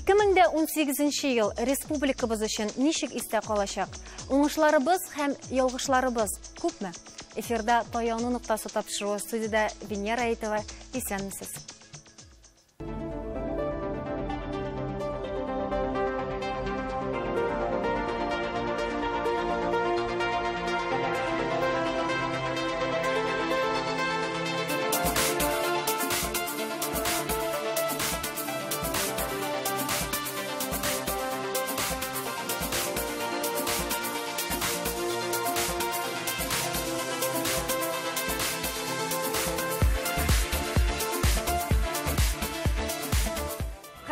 2018 ел республикабыз өчен ничек истә калачак? Уңышларыбыз һәм ялгышларыбыз күпме? Эфирда Таяну ноктасы тапшыруы, студияда Венера Әйтова. Исәнмесез.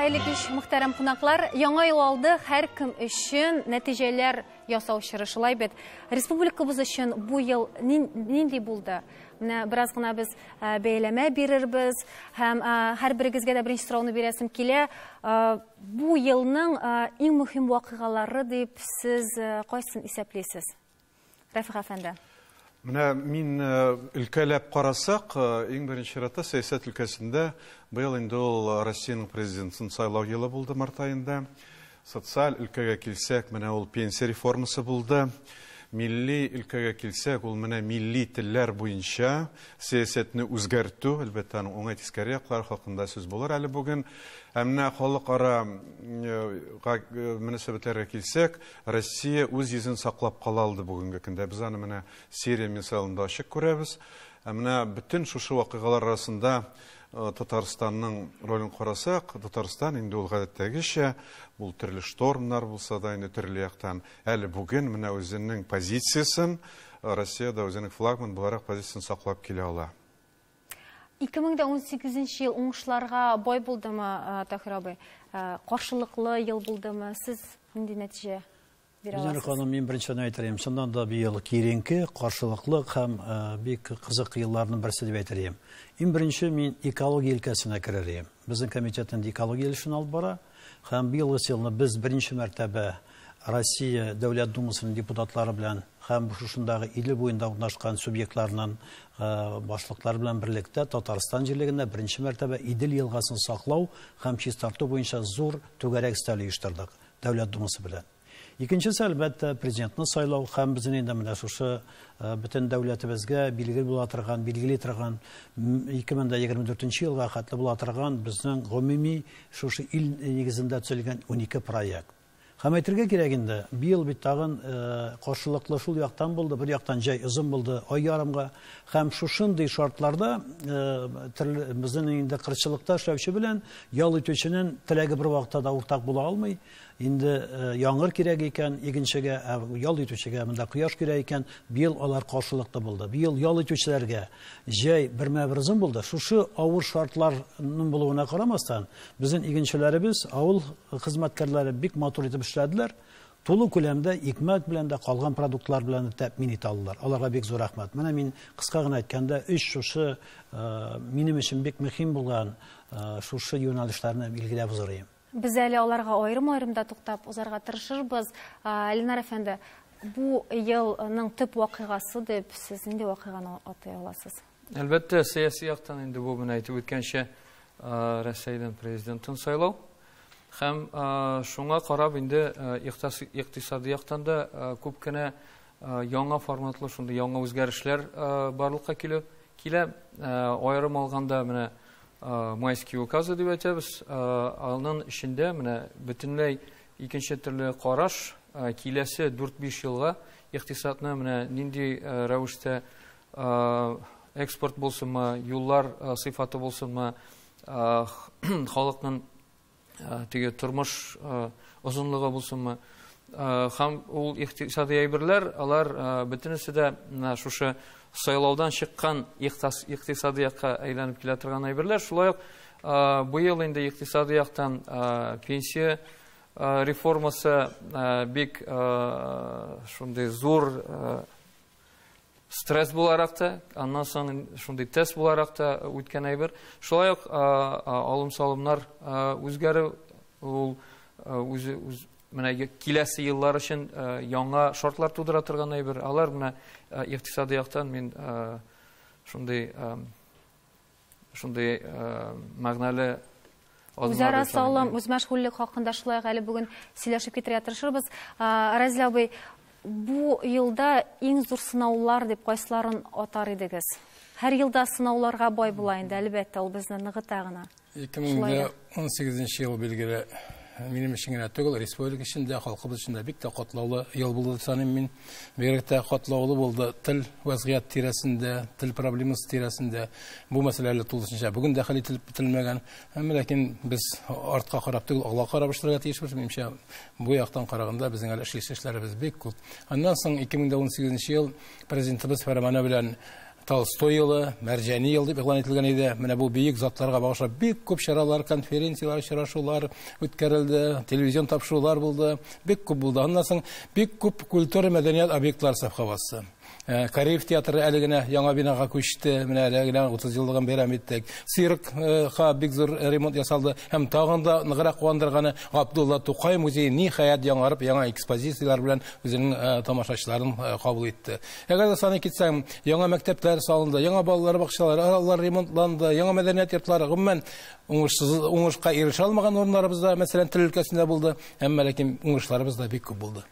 Хәерле кич, мөхтәрәм кунаклар. Яңа ел алды һәркем өчен нәтиҗәләр ясау чоры, шулай бит. Республикабыз өчен бу ел нинди булды? Менә бераз гына без бәяләмә бирербез һәм һәрберегезгә дә беренче сорауны бирәсем килә. Бу елның иң мөһим вакыйгалары дип сез кайсын исәплисез? Рәфыйк әфәнде. Менә мин өлкәләп карасак, иң беренче чиратта сәясәт өлкәсендә быел инде ул Россиянең президентын сайлау елы булды март аенда. Социаль өлкәгә килсәк, менә ул пенсия реформасы булды. Милли өлкәгә килсәк, ул менә милли телләр буенча сәясәтне үзгәртү, әлбәттә, аның уңай тискәре яклары хакында сүз булыр әле бүген. Ә менә халыкара мөнәсәбәтләргә килсәк, Россия үз йөзен саклап кала алды бүгенге көндә. Без аны менә Сирия мисалында ачык күрәбез. Ә менә бөтен шушы вакыйгалар арасында Татарстанның ролен карасак, Татарстан инде ул гадәттәгечә, ул төрле штормнар булса да инде төрле яктан, әле бүген менә үзенең позициясен, Россиядә үзенең флагман буларак позициясен саклап килә ала. 2018 ел уңышларга бай булдымы, Таһир абый? Каршылыклы ел булдымы? Сез нинди нәтиҗә бирә Гүзәл аласыз? ханым, мин беренчедән әйтер идем, чыннан да быел киеренке, каршылыклы һәм бик кызык елларның берсе дип әйтер идем. Иң беренче мин экология өлкәсенә керер идем. Безнең комитет инде экология эшен алып бара. Һәм быелгы елны без беренче мәртәбә Россия Дәүләт Думасының депутатлары белән һәм шушындагы Идел буенда урнашкан субъектларның башлыклары белән берлектә Татарстан җирлегендә беренче мәртәбә Идел елгасын саклау һәм чистарту буенча зур түгәрәк өстәл оештырдык Дәүләт Думасы белән. Икенчесе, әлбәттә, президентны сайлау һәм безнең инде менә шушы бөтен дәүләтебезгә билгеле була торган, билгели торган 2024 елга хәтле була торган безнең гомуми шушы ил нигезендә төзелгән 12 проект. Һәм әйтергә кирәк инде, быел бит тагын каршылыклы шул яктан булды, бер яктан җәй озын булды, ай ярымга. Һәм шушындый шартларда төрле безнең инде кырчылыкта эшләүче белән ял итүченең теләге бер вакытта да уртак була алмый. Инде яңгыр кирәк икән игенчегә, ә ял итүчегә монда кояш кирәк икән, быел алар каршылыкта булды. Быел ял итүчеләргә җәй бермә-бер озын булды. Шушы авыр шартларның булуына карамастан, безнең игенчеләребез, авыл хезмәткәрләре бик матур итеп эшләделәр. Тулы күләмдә икмәк белән дә калган продуктлар белән дә тәэмин итә алдылар. Аларга бик зур рәхмәт. Менә мин кыска гына әйткәндә, өч шушы минем өчен бик мөһим булган шушы юнәлешләрне билгеләп узырыйм. Без әле аларга аерым-аерым да туктап узарга тырышырбыз. Ленар әфәнде, бу елның төп вакыйгасы дип сез нинди вакыйганы атый аласыз? Әлбәттә, сәяси яктан инде бу менә әйтеп үткәнчә, Рәсәйдән президентын сайлау. Һәм шуңа карап инде икътисади яктан да күп кенә яңа форматлы шундый яңа үзгәрешләр барлыкка килә. Аерым алганда менә майский указы дип әйтәбез. Аның эчендә менә бөтенләй икенче төрле караш, киләсе дүрт-биш елга икътисадны менә нинди рәвештә экспорт булсынмы, юллар сыйфаты булсынмы, халыкның теге тормыш озынлыгы булсынмы. Һәм ул икътисади әйберләр, алар бөтенесе дә менә шушы сайлаудан чыккан икътисади якка әйләнеп килә торган әйберләр. Шулай ук быел инде икътисади яктан пенсия реформасы бик шундый зур стресс буларак та, аннан соң шундый тест буларак та үткән әйбер. Шулай ук алым-салымнар үзгәрү, ул үзе үз менә киләсе еллар өчен яңа шартлар тудыра торган әйбер. Алар менә икътисади яктан мин шундый мәгънәле Үзара салым, үзмәшгульлек хакында шулай әле бүген сөйләшеп китәргә тырышырбыз. Разил абый, бу елда иң зур сынаулар дип кайсыларын атар идегез? Һәр елда сынауларга бай була инде, әлбәттә, ул безне ныгыта гына. 2018 ел билгеле минем өчен генә түгел, республика өчен дә, халкыбыз өчен дә бик тә катлаулы ел булды дип саныйм мин. Бигрәк тә катлаулы булды тел вазгыять тирәсендә, тел проблемасы тирәсендә. Бу мәсьәлә әле тулысынча бүген дә хәл ителеп бетелмәгән. Әмма ләкин без артка карап түгел, алга карап эшләргә тиешбез. Минемчә, бу яктан караганда безнең әле эшлисе эшләребез бик күп. Аннан соң 2018 ел президентыбыз фәрманы белән Толстой елы, Мәрҗани ел дип игълан ителгән иде. Менә бу бөек затларга багышлап бик күп чаралар, конференцияләр, очрашулар үткәрелде, телевизион тапшырулар булды, бик күп булды. Аннан соң бик күп культура, мәдәният объектлары сафка басты. Кариев театры әле генә яңа бинага күчте, менә әле генә 30 еллыгын бәйрәм иттек. Циркка бик зур ремонт ясалды һәм тагын да ныграк куандырганы Габдулла Тукай музее ниһаять яңарып, яңа экспозицияләр белән үзенең тамашачыларын кабул итте. Әгәр дә саный китсәң, яңа мәктәпләр салынды, яңа балалар бакчалары, алар ремонтланды, яңа мәдәният йортлары, гомумән уңышсыз уңышка ирешә алмаган урыннарыбыз да, мәсәлән, тел өлкәсендә булды, әмма ләкин уңышларыбыз да бик күп булды.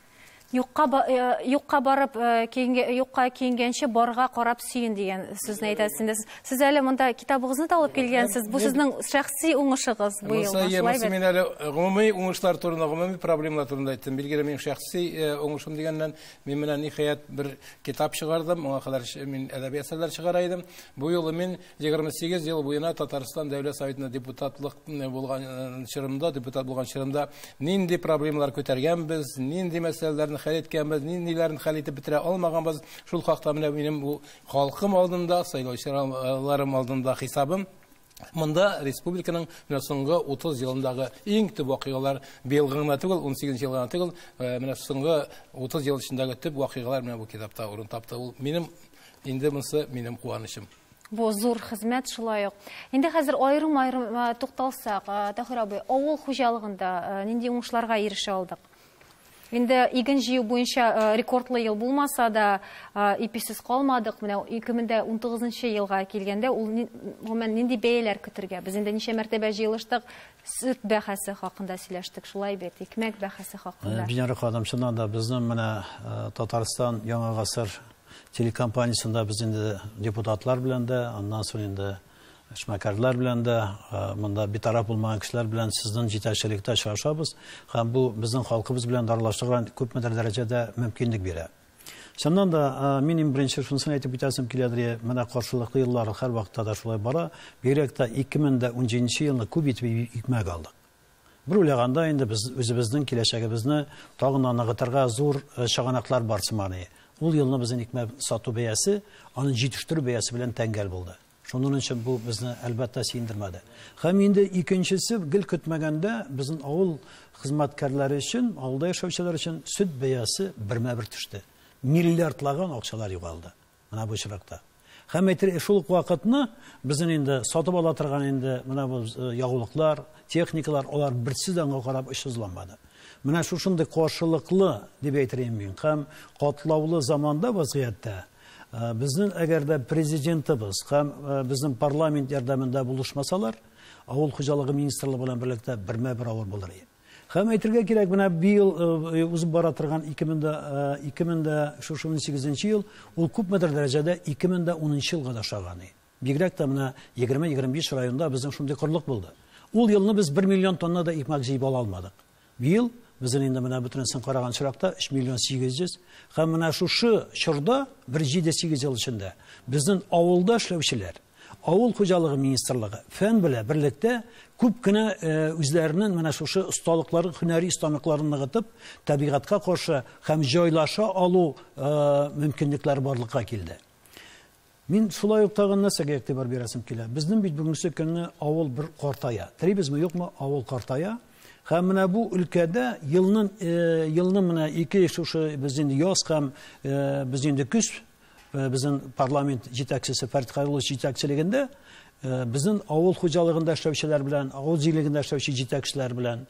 Юкка барып, юкка киенгәнче барга карап сөен дигән сүзне әйтәсез инде. Сез әле монда китабыгызны да алып килгәнсез. Бу сезнең шәхси уңышыгыз бу ел. Монысы мин әле гомуми уңышлар турында, гомуми проблемалар турында әйттем. Билгеле, минем шәхси уңышым дигәннән, мин менә ниһаять бер китап чыгардым. Моңа кадәр мин әдәби әсәрләр чыгара идем. Бу юлы мин 28 ел буена Татарстан Дәүләт Советында депутатлык булган чорымда, депутат булган чорымда нинди проблемалар күтәргәнбез, нинди мәсьәләләрне хәл иткәнбез, ниндиләрен хәл итеп бетерә алмаганбыз. Шул хакта менә минем бу халкым алдында, сайлаучыларым алдында хисабым. Монда республиканың менә соңгы 30 елындагы иң төп вакыйгалар, быелгы гына түгел, 18 ел гына түгел, менә соңгы 30 ел эчендәге төп вакыйгалар менә бу китапта урын тапты. Ул минем инде монысы минем куанычым. Бу зур хезмәт шулай ук. Инде хәзер аерым-аерым тукталсак, Таһир абый, авыл хуҗалыгында нинди уңышларга ирешә алдык? Инде иген җыю буенча рекордлы ел булмаса да, иписез калмадык. Менә 2019 елга килгәндә ул гомумән нинди бәяләр көтергә? Без инде ничә мәртәбә җыелыштык, сөт бәһасе хакында сөйләштек, шулай бит, икмәк бәһасе хакында. Бинара ханым, чыннан да безнең менә Татарстан Яңа гасыр телекомпаниясендә без инде депутатлар белән дә, аннан соң инде эшмәкәрләр белән дә, монда битараф булмаган кешеләр белән сезнең җитәкчелектә очрашабыз һәм бу безнең халкыбыз белән аралашырга күпмедер дәрәҗәдә мөмкинлек бирә. Чыннан да, мин иң беренче шунысын әйтеп үтәсем киләдер, менә каршылыклы еллар һәр вакытта да шулай бара. Бигрәк тә 2017 елны күп итеп икмәк алдык. Бер уйлаганда инде без үзебезнең киләчәгебезне тагын да ныгытырга зур чыганаклар бар сыман. Ул елны безнең икмәк сату бәясе, аның җитештерү бәясе белән тәңгәл булды. Шуның өчен бу безне әлбәттә сөендермәде. Һәм инде икенчесе, гел көтмәгәндә безнең авыл хезмәткәрләре өчен, авылда яшәүчеләр өчен сөт бәясе бермә-бер төште. Миллиардлаган акчалар югалды. Менә бу очракта. Һәм әйтер, шул ук вакытны безнең инде сатып ала торган инде менә бу ягулыклар, техникалар, алар берсе дә аңа карап очсызланмады. Менә шушындый каршылыклы дип әйтер идем мин. Һәм катлаулы заманда вазгыятьтә безнең әгәр дә президентыбыз һәм безнең парламент ярдәмендә булышмасалар, авыл хуҗалыгы министрлыгы белән берлектә бермә-бер авыр булыр иде. Һәм әйтергә кирәк, менә быел узып бара торган 2018 ел, ул күпмедер дәрәҗәдә 2010 елга да ошаган иде. Бигрәк тә менә 20-25 районда безнең шундый корылык булды. Ул елны без 1 миллион тонна да икмәк җыеп ала алмадык. Быел безнең инде менә бөтенесен караган очракта 3 миллион 800 һәм менә шушы чорда бер 7-8 ел эчендә безнең авылда эшләүчеләр, авыл хуҗалыгы министрлыгы фән белән берлектә күп кенә үзләренең менә шушы осталыкларын, һөнәри осталыкларын ныгытып, табигатькә каршы һәм җайлаша алу мөмкинлекләре барлыкка килде. Мин шулай ук тагын нәрсәгә игътибар бирәсем килә. Безнең бит бүгенге көнне авыл бер картая. Телибезме, юкмы, авыл картая. Һәм менә бу өлкәдә елның менә ике шушы без инде яз һәм без инде көз, безнең парламент җитәкчесе Фәрит Хәйруллович җитәкчелегендә безнең авыл хуҗалыгында эшләүчеләр белән, авыл җирлегендә эшләүче җитәкчеләр белән,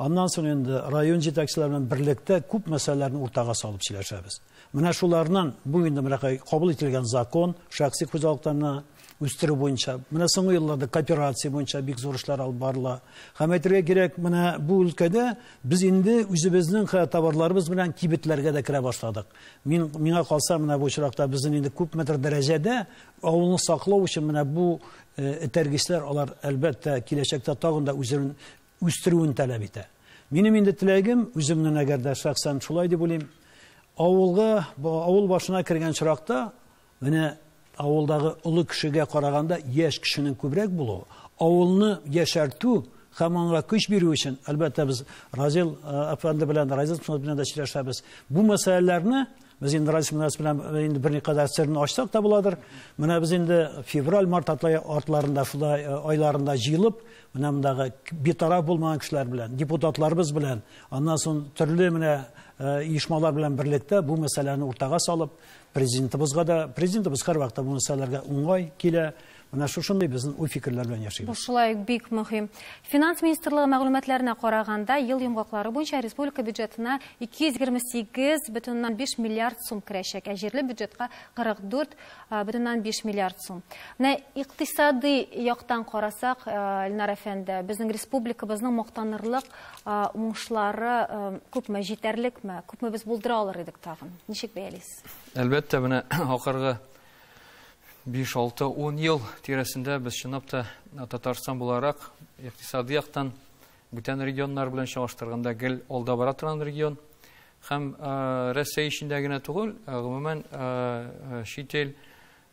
аннан соң инде район җитәкчеләре белән берлектә күп мәсьәләләрне уртага салып сөйләшәбез. Менә шуларның бу инде менә кабул ителгән закон, шәхси хуҗалыктан үстерү буенча. Менә соңгы елларда кооперация буенча бик зур эшләр алып барыла. Һәм әйтергә кирәк, менә бу өлкәдә без инде үзебезнең товарларыбыз белән кибетләргә дә керә башладык. Миңа калса, менә бу очракта безнең инде күпмедер дәрәҗәдә авылны саклау өчен менә бу этәргечләр, алар әлбәттә киләчәктә тагын да үзен үстерүен таләп итә. Минем инде теләгем, үземнең әгәр дә шәхсән шулай дип уйлыйм, авылга, авыл башына кергән очракта, менә авылдагы олы кешегә караганда яшь кешенең күбрәк булуы, авылны яшәртү һәм аңа көч бирү өчен, әлбәттә, без Разил әфәнде белән, Разил белән дә сөйләшәбез. Бу мәсьәләләрне без инде Разил белән инде берникадәр серен ачсак та буладыр. Менә без инде февраль, март артларында, шулай айларында җыелып, менә мондагы битараф булмаган кешеләр белән, депутатларыбыз белән, аннан соң төрле менә оешмалар белән берлектә бу мәсьәләне уртага салып, президентыбызга да, президентыбыз һәрвакытта бу мәсьәләләргә уңай килә. Менә шушындый безнең уй-фикерләр белән яшибез. Бу шулай бик мөһим. Финанс министрлыгы мәгълүматларына караганда, ел йомгаклары буенча республика бюджетына 228,5 миллиард сум керәчәк, ә җирле бюджетка 44,5 миллиард сум. Менә икътисади яктан карасак, Илнар әфәнде, безнең республикабызның мактанырлык уңышлары күпме, җитәрлекме, күпме без булдыра алыр идек тагын? Ничек бәялисез? Әлбәттә, менә ахыргы 5, 6, 10 ел тирәсендә без чынлап та Татарстан буларак икътисади яктан бүтән регионнар белән чагыштырганда гел алда бара торган регион. Һәм Россия эчендә генә түгел, гомумән чит ил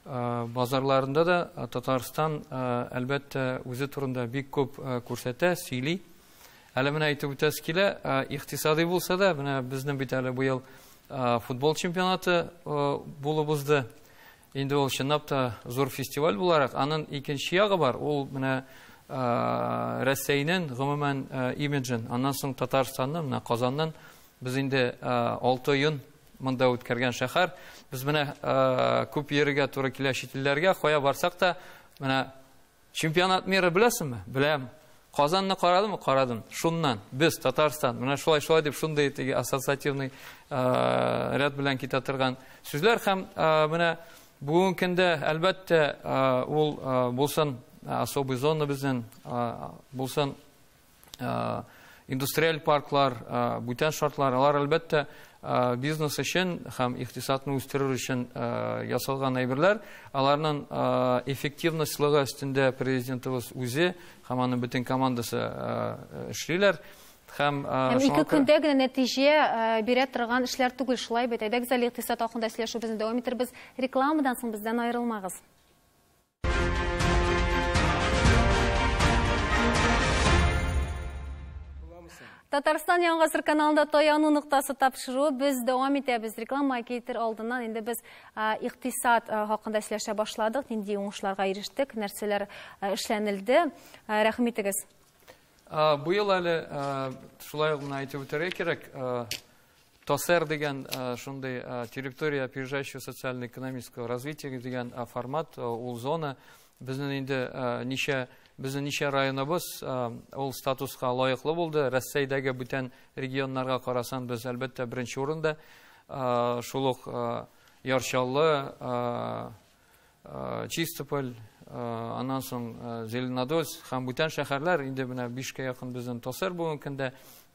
базарларында да Татарстан әлбәттә үзе турында бик күп күрсәтә, сөйли. Әле менә әйтеп үтәсе килә, икътисади булса да, менә безнең бит әле быел футбол чемпионаты булып узды. Инде ул чынлап та зур фестиваль буларак, аның икенче ягы бар, ул менә Рәсәйнең гомумән имиджын, аннан соң Татарстанның, менә Казанның без инде 6 июнь монда үткәргән шәһәр. Без менә күп йөрергә туры килә чит илләргә, кая барсак та, менә чемпионат мира беләсеңме? Беләм. Казанны карадымы? Карадым. Шуннан без Татарстан, менә шулай-шулай дип шундый теге ассоциативный ряд белән китә торган сүзләр һәм менә бүгенге көндә әлбәттә ул булсын особый зона безнең, булсын индустриаль парклар, бүтән шартлар, алар әлбәттә бизнес өчен һәм икътисадны үстерү өчен ясалган әйберләр. Аларның эффективностьлыгы өстендә президентыбыз үзе һәм аның бөтен командасы эшлиләр. Һәм ике көндә генә нәтиҗә бирә торган эшләр түгел, шулай бит. Әйдәгез әле икътисад хакында сөйләшүебезне дәвам итербез. Рекламадан соң бездән аерылмагыз. Татарстан Яңа Гасыр каналында таяну ноктасы тапшыру без дәвам итәбез. Реклама китер алдыннан инде без икътисад хакында сөйләшә башладык, нинди уңышларга ирештек, нәрсәләр эшләнелде. Рәхим итегез. Бу ел әле шулай ук менә әйтеп үтәргә кирәк, ТОСЭР дигән шундый территория опережающего социально-экономического развития дигән формат, ул зона безнең инде ничә безнең ничә районыбыз ул статуска лаеклы булды. Россиядәге бүтән регионнарга карасаң, без әлбәттә беренче урында. Шул ук Яр Чаллы, Чистополь, аннан соң Зеленодольск һәм бүтән шәһәрләр, инде менә 5-кә якын безнең ТОСЭР бүгенге көндә,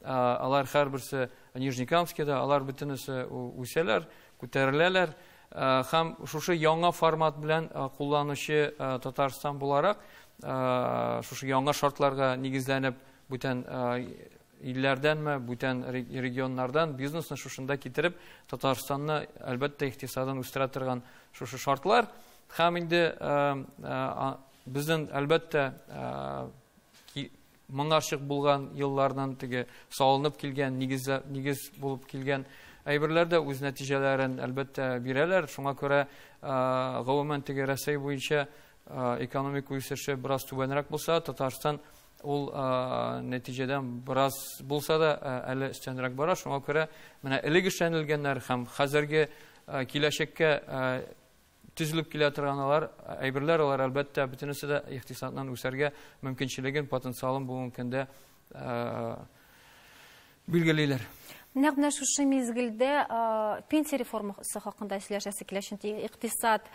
алар һәрберсе Нижнекамскида, алар бөтенесе үсәләр, күтәреләләр. Һәм шушы яңа формат белән кулланучы Татарстан буларак, шушы яңа шартларга нигезләнеп, бүтән илләрдәнме, бүтән регионнардан бизнесны шушында китереп, Татарстанны әлбәттә икътисадын үстерә торган шушы шартлар. Һәм инде безнең әлбәттә моңарчык булган еллардан теге салынып килгән, нигез булып килгән әйберләр дә үз нәтиҗәләрен әлбәттә бирәләр. Шуңа күрә гомумән теге Рәсәй буенча экономик үсеше бераз түбәнрәк булса, Татарстан ул нәтиҗәдән бераз булса да әле өстәнрәк бара. Шуңа күрә менә элек эшләнелгәннәр һәм хәзерге киләчәккә төзелеп килә торган алар әйберләр, алар әлбәттә бөтенесе дә икътисадның үсәргә мөмкинчелеген, потенциалын бүгенге көндә билгелиләр. Нәкъ менә шушы мизгелдә пенсия реформасы хакында сөйләшәсе килә, чөнки икътисад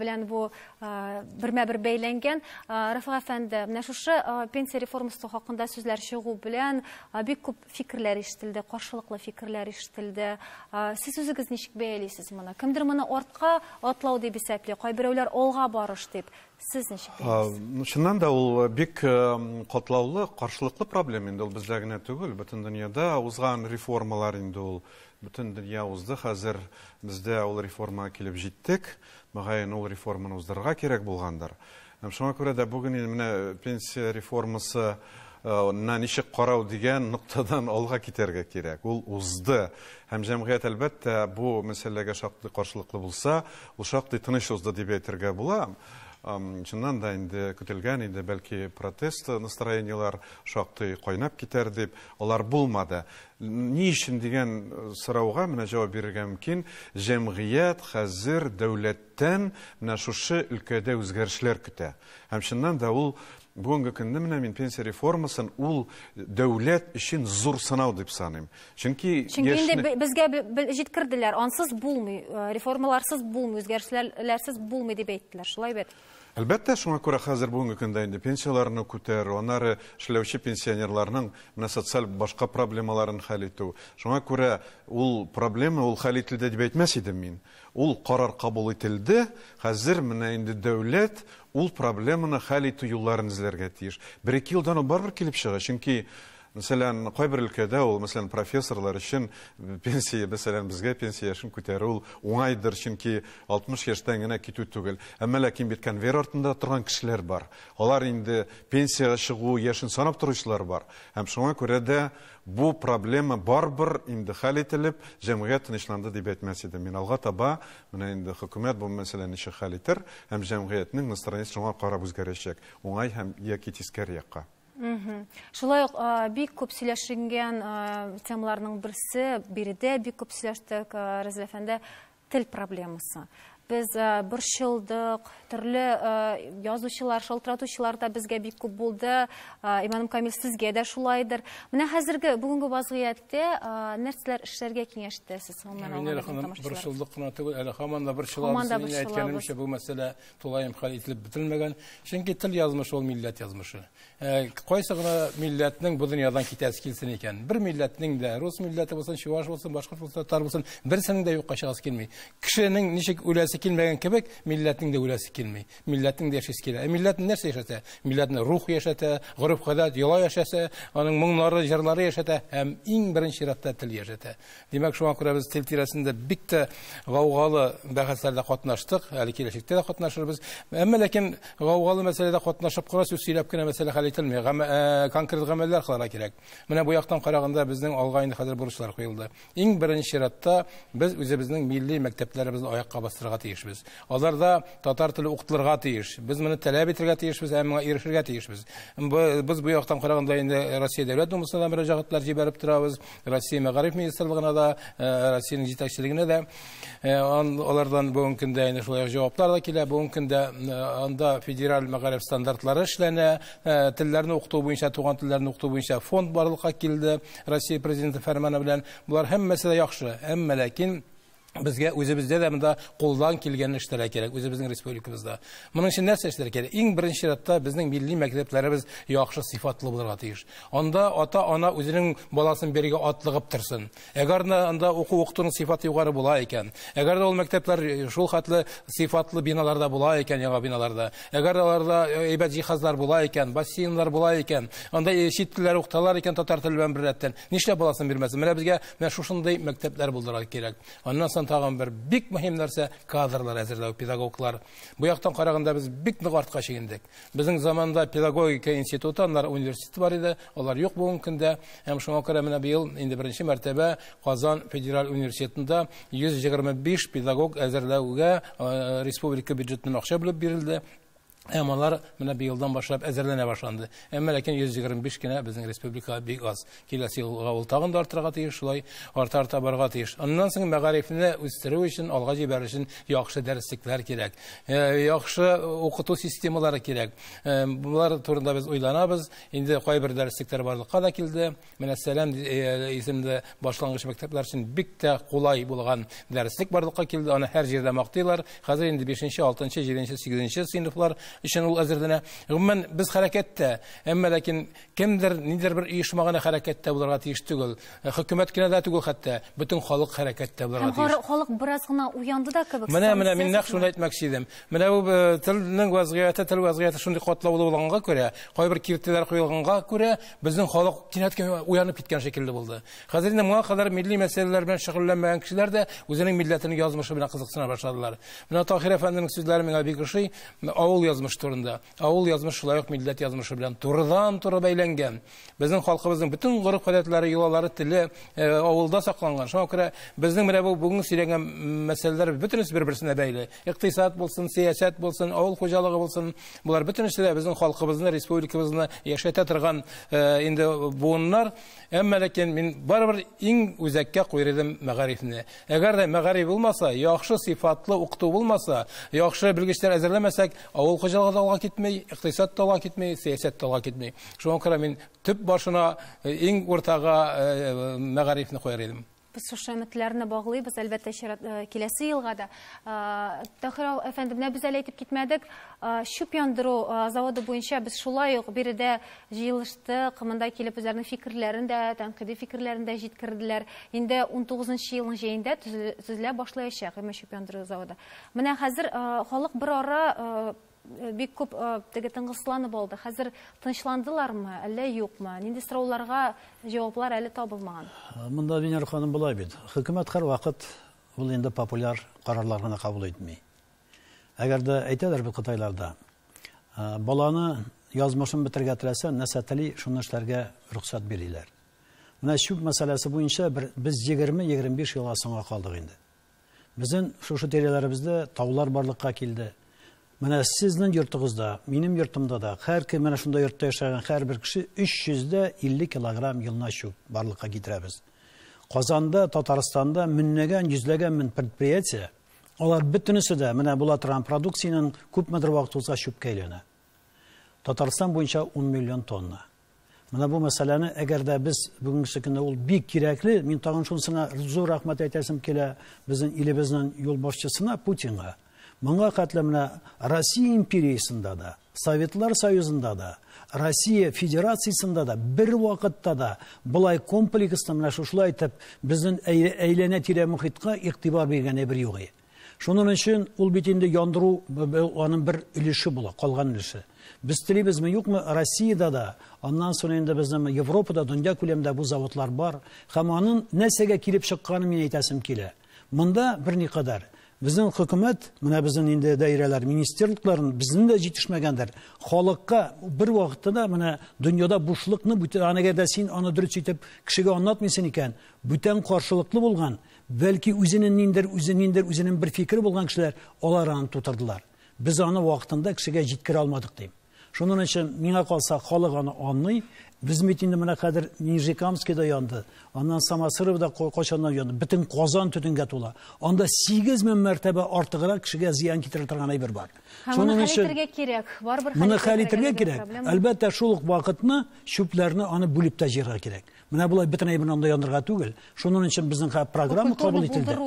белән бу бермә-бер бәйләнгән. Рафик әфәнде, менә шушы пенсия реформасы хакында сүзләр чыгу белән бик күп фикерләр ишетелде, каршылыклы фикерләр ишетелде. Сез үзегез ничек бәялисез моны? Кемдер моны артка атлау дип исәпли, кайберәүләр алга барыш дип. Сез ничек бәялисез? Чыннан да ул бик катлаулы, каршылыклы проблема инде ул бездә генә түгел, бөтен дөньяда узган реформалар инде ул бөтен дөнья узды. Хәзер бездә ул реформага килеп җиттек. Мөгаен ул реформаны уздырырга кирәк булгандыр. Һәм шуңа күрә дә бүген инде менә пенсия реформасы на ничек карау дигән ноктадан алга китәргә кирәк. Ул узды. Һәм җәмгыять әлбәттә бу мәсьәләгә шактый каршылыклы булса, ул шактый тыныч узды дип әйтергә була. Чыннан да инде көтелгән инде бәлки протест настроениелар шактый кайнап китәр дип, алар булмады. Ни өчен дигән сорауга менә җавап бирергә мөмкин. Җәмгыять хәзер дәүләттән менә шушы өлкәдә үзгәрешләр көтә. Һәм чыннан да ул бүгенге көндә менә мин пенсия реформасын ул дәүләт өчен зур сынау дип саныйм. Чөнки инде безгә җиткерделәр, ансыз булмый, реформаларсыз булмый, үзгәрешләрсез булмый дип әйттеләр. Шулай бит? Әлбәттә, шуңа күрә хәзер бүгенге көндә инде пенсияләрне күтәрү, аннары эшләүче пенсионерларның менә социаль башка проблемаларын хәл итү. Шуңа күрә ул проблема ул хәл ителде дип әйтмәс идем мин. Ул карар кабул ителде, хәзер менә инде дәүләт ул проблеманы хәл итү юлларын эзләргә тиеш. Бер-ике елдан ул барыбер килеп чыга, чөнки мәсәлән, кайбер өлкәдә ул, мәсәлән, профессорлар өчен пенсия, мәсәлән, безгә пенсия яшен күтәрү ул уңайдыр, чөнки 60 яшьтән генә китү түгел. Әмма ләкин бит конвейер артында торган кешеләр бар. Алар инде пенсиягә чыгу яшен санап торучылар бар. Һәм шуңа күрә дә бу проблема барыбер инде хәл ителеп, җәмгыять тынычланды дип әйтмәс идем. Мин алга таба менә инде хөкүмәт бу мәсьәләне ничек хәл итер, һәм җәмгыятьнең настроениесе шуңа карап үзгәрәчәк, уңай һәм яки тискәре якка. Шулай ук бик күп сөйләшенгән темаларның берсе, биредә бик күп сөйләштек, Разил әфәнде, тел проблемасы. Без борчылдык, төрле язучылар, шалтыратучылар да безгә бик күп булды. Иманым Камил, сезгә дә шулайдыр. Менә хәзерге бүгенге вазгыятьтә нәрсәләр эшләргә киңәш итәсез? Венера ханым, борчылдык кына түгел, әле һаман да борчылабыз. Мин әйткәнемчә, бу мәсьәлә тулаем хәл ителеп бетерелмәгән. Чөнки тел язмышы ул милләт язмышы. Кайсы гына милләтнең бу дөньядан китәсе килсен икән? Бер милләтнең дә, рус милләте булсын, чуваш булсын, башкорт булсын, татар булсын, берсенең дә юкка чыгасы килми. Кешенең ничек үләсе килмәгән кебек, милләтнең дә үләсе килми. Милләтнең дә яшисе килә. Милләтне нәрсә яшәтә? Милләтне рух яшәтә, гореф-гадәт, йола яшәсә, аның моңнары, җырлары яшәтә һәм иң беренче чиратта тел яшәтә. Димәк, шуңа күрә без тел тирәсендә бик тә гаугалы бәхәсләрдә катнаштык, әле киләчәктә дә катнашырбыз. Әмма ләкин гаугалы мәсьәләдә катнашып кына сүз сөйләп кенә мәсьәлә хәл ителми. Конкрет гамәлләр кылырга кирәк. Менә бу яктан караганда безнең алга инде хәзер бурычлар куелды. Иң беренче чиратта без үзебезнең милли мәктәпләребезне аякка бастырырга тиешбез. Аларда татар теле укытылырга тиеш. Без моны таләп итәргә тиешбез һәм моңа ирешергә тиешбез. Без бу яктан караганда инде Россия Дәүләт Думасына да мөрәҗәгатьләр җибәреп торабыз, Россия Мәгариф министрлыгына да, Россиянең җитәкчелегенә дә. Алардан бүгенге көндә инде шулай ук җаваплар да килә. Бүгенге көндә анда федераль мәгариф стандартлары эшләнә, телләрне укыту буенча, туган телләрне укыту буенча фонд барлыкка килде Россия президенты фәрманы белән. Булар һәммәсе дә яхшы, әмма ләкин безгә үзебездә дә монда кулдан килгән эшләргә кирәк, үзебезнең республикабызда. Моның өчен нәрсә эшләргә кирәк? Иң беренче чиратта безнең милли мәктәпләребез яхшы сыйфатлы булырга тиеш. Анда ата-ана үзенең баласын бирергә атлыгып торсын. Әгәр дә анда уку-укытуның сыйфаты югары була икән, әгәр дә ул мәктәпләр шул хәтле сыйфатлы биналарда була икән, яңа биналарда, әгәр дә аларда әйбәт җиһазлар була икән, бассейннар була икән, анда чит телләр укыталар икән татар теле белән беррәттән, нишләп баласын бирмәсен? Менә безгә менә шушындый мәктәпләр булдырырга кирәк. Аннан соң тагын бер бик мөһим нәрсә кадрлар әзерләү, педагоглар. Бу яктан караганда без бик нык артка чигендек. Безнең заманда педагогика институты, аннары университет бар иде, алар юк бүгенге көндә. Һәм шуңа күрә менә быел инде беренче мәртәбә Казан федераль университетында 125 педагог әзерләүгә республика бюджетыннан акча бүлеп бирелде. Һәм алар менә быелдан башлап әзерләнә башланды. Әмма ләкин 125 кенә безнең республикага бик аз. Киләсе елга ул тагын да артырга тиеш, шулай арта-арта барырга тиеш. Аннан соң мәгарифне үстерү өчен, алга җибәрү өчен яхшы дәреслекләр кирәк. Яхшы укыту системалары кирәк. Болар турында без уйланабыз. Инде кайбер дәреслекләр барлыкка да килде. Менә Сәлам исемле башлангыч мәктәпләр өчен бик тә кулай булган дәреслек барлыкка килде. Аны һәр җирдә мактыйлар. Хәзер инде 5, 6, 7, 8 сыйныфлар өчен ул әзерләнә. Гомумән, без хәрәкәттә. Әмма ләкин кемдер, ниндидер бер оешма гына хәрәкәттә булырга тиеш түгел. Хөкүмәт кенә дә түгел хәтта, бөтен халык хәрәкәттә булырга тиеш. Һәм халык бераз гына уянды да кебек. Менә, мин нәкъ шуны әйтмәкче идем. Менә бу телнең вазгыяте, тел вазгыяте шундый катлаулы булганга күрә, кайбер киртәләр куелганга күрә, безнең халык кинәт кенә уянып киткән шикелле булды. Хәзер инде моңа кадәр милли мәсьәләләр белән шөгыльләнмәгән кешеләр дә үзенең милләтенең язмышы белән кызыксына башладылар. Менә Таһир әфәнденең сүзләре миңа бик ошый, авыл язмышы турында. Авыл язмышы шулай ук милләт язмышы белән турыдан-туры бәйләнгән. Безнең халкыбызның бөтен гореф-гадәтләре, йолалары, теле авылда сакланган. Шуңа күрә безнең менә бу бүген сөйләгән мәсьәләләр бөтенесе бер-берсенә бәйле. Икътисад булсын, сәясәт булсын, авыл хуҗалыгы булсын, болар бөтенесе дә безнең халкыбызны, республикабызны яшәтә торган инде буыннар. Әмма ләкин мин барыбер иң үзәккә куйыр идем мәгарифне. Әгәр дә мәгариф булмаса, яхшы сыйфатлы укыту булмаса, яхшы белгечләр әзерләмәсәк, авыл хуҗалыгы да алга китми, икътисад та алга китми, сәясәт тә алга китми. Шуңа күрә мин төп башына, иң уртага мәгарифне куяр идем. Без шушы өметләрне баглыйбыз, әлбәттә, чират киләсе елга да. Таһир әфәнде, менә без әле әйтеп китмәдек, чүп яндыру заводы буенча без шулай ук биредә җыелыштык, монда килеп үзләренең фикерләрен дә, тәнкыйди фикерләрен дә җиткерделәр. Инде 19 елның җәендә төзелә башлаячак әмма чүп яндыру заводы. Менә хәзер халык бер ара бик күп теге тынгысызланып алды. Хәзер тынычландылармы, әллә юкмы? Нинди сорауларга җаваплар әле табылмаган? Монда Венера ханым болай бит. Хөкүмәт һәрвакыт ул инде популяр карарлар гына кабул итми. Әгәр дә әйтәләр бит Кытайларда, баланы язмышын бетерергә теләсә, нәрсә тели, шуны эшләргә рөхсәт бириләр. Менә чүп мәсьәләсе буенча без 20-25 елга соңга калдык инде. Безнең шушы тирәләребездә таулар барлыкка килде. Менә сезнең йортыгызда, минем йортымда да, һәр кем менә шунда йортта яшәгән һәрбер кеше 350 килограмм елына чүп барлыкка китерәбез. Казанда, Татарстанда меңләгән, йөзләгән мең предприятие, алар бөтенесе дә менә була торган продукциянең күпмедер вакыт узгач чүпкә әйләнә. Татарстан буенча 10 миллион тонна. Менә бу мәсьәләне, әгәр дә без бүгенге көндә ул бик кирәкле, мин тагын шунысына зур рәхмәт әйтәсем килә безнең илебезнең юлбашчысына Путинга. Моңа хәтле менә Россия империясендә дә, Советлар Союзында да, Россия Федерациясендә дә бер вакытта да болай комплекслы менә шушылай итеп безнең әйләнә-тирә мохиткә игътибар биргән бер юк. Шуның өчен ул бит инде яндыру аның бер өлеше була, калган өлеше. Без телибезме, юкмы, Россиядә дә, аннан соң инде безнең Европада, дөнья күләмендә бу заводлар бар. Һәм аның нәрсәгә килеп чыкканын мин әйтәсем килә. Монда берникадәр безнең хөкүмәт, менә безнең инде даирәләр, министрлыкларын безнең дә җитешмәгәндер. Халыкка бер вакытта да менә дөньяда бушлыкны бүтән, әгәр дә син аны дөрес итеп кешегә аңлатмыйсың икән, бүтән каршылыклы булган, бәлки үзенең ниндер, үзенең бер фикере булган кешеләр алар аны тутырдылар. Без аны вакытында кешегә җиткерә алмадык дим. Шуның өчен миңа калса халык аны аңлый. Без бит инде менә хәзер Нижнекамскийда янды, аннан Самосыровда кайчаннан янды, бөтен Казан төтенгә тула. Анда 8000 мәртәбә артыграк кешегә зыян китерә торган әйбер бар. Шуның өчен хәл итәргә кирәк. Барыбер моны хәл итәргә кирәк. Әлбәттә, шул ук вакытны чүпләрне аны бүлеп тә җыярга кирәк. Менә болай бөтен әйберне анда яндырырга түгел. Шуның өчен безнең программа кабул ителде.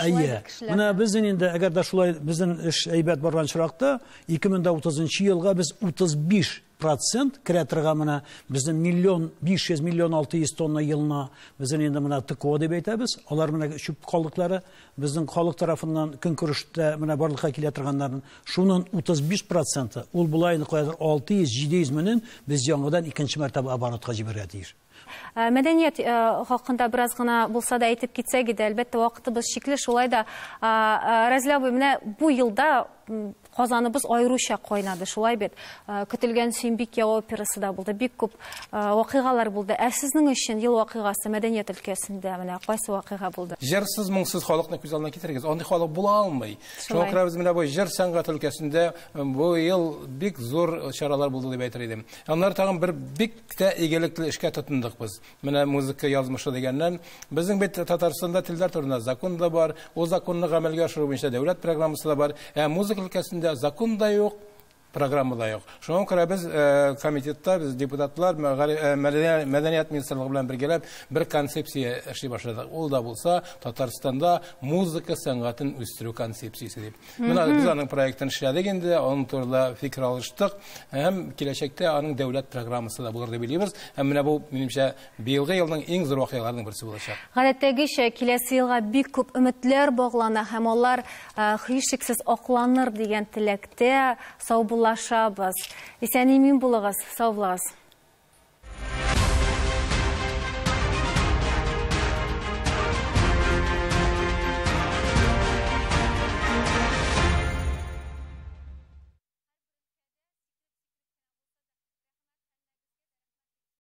Әйе. Менә безнең инде әгәр дә шулай безнең эш әйбәт барган очракта 2030 елга без 35% керә торган менә безнең 1,5 миллион 600 тонна елына безнең инде менә ТКО дип әйтәбез. Алар менә чүп калдыклары безнең халык тарафыннан көнкүрештә менә барлыкка килә торганнарын шуның 35% ул болай инде каядыр 600-700 меңен без яңадан икенче мәртәбә оборотка җибәрергә тиеш. Мәдәният хакында бераз гына булса да әйтеп китсәк иде, әлбәттә, вакытыбыз чикле, шулай да Разил абый, менә бу елда Казаныбыз аеруча кайнады, шулай бит. Көтелгән Сөембикә операсы да булды, бик күп вакыйгалар булды. Ә сезнең өчен ел вакыйгасы мәдәният өлкәсендә менә кайсы вакыйга булды? Җырсыз, моңсыз халыкны күз алдына китерегез. Андый халык була алмый. Шуңа күрә без менә бу җыр сәнгате өлкәсендә бу ел бик зур чаралар булды дип әйтер идем. Аннары тагын бер бик тә игелекле эшкә тотындык без. Менә музыка язмышы дигәннән, безнең бит Татарстанда телләр турында закон да бар, ул законны гамәлгә ашыру буенча дәүләт программасы да бар. Ә музыка өлкәсендә закон да юк, программа да юк. Шуңа күрә без комитетта, без депутатлар, мәдәният министрлыгы белән бергәләп бер концепция эшли башладык. Ул да булса Татарстанда музыка сәнгатен үстерү концепциясе дип. Менә без аның проектын эшләдек инде, аның турында фикер алыштык һәм киләчәктә аның дәүләт программасы да булыр дип уйлыйбыз. Һәм менә бу, минемчә, быелгы елның иң зур вакыйгаларының берсе булачак. Гадәттәгечә, киләсе елга бик күп өметләр баглана һәм алар һичшиксез акланыр дигән теләктә саубуллашабыз. Исән-имин булыгыз, сау булыгыз.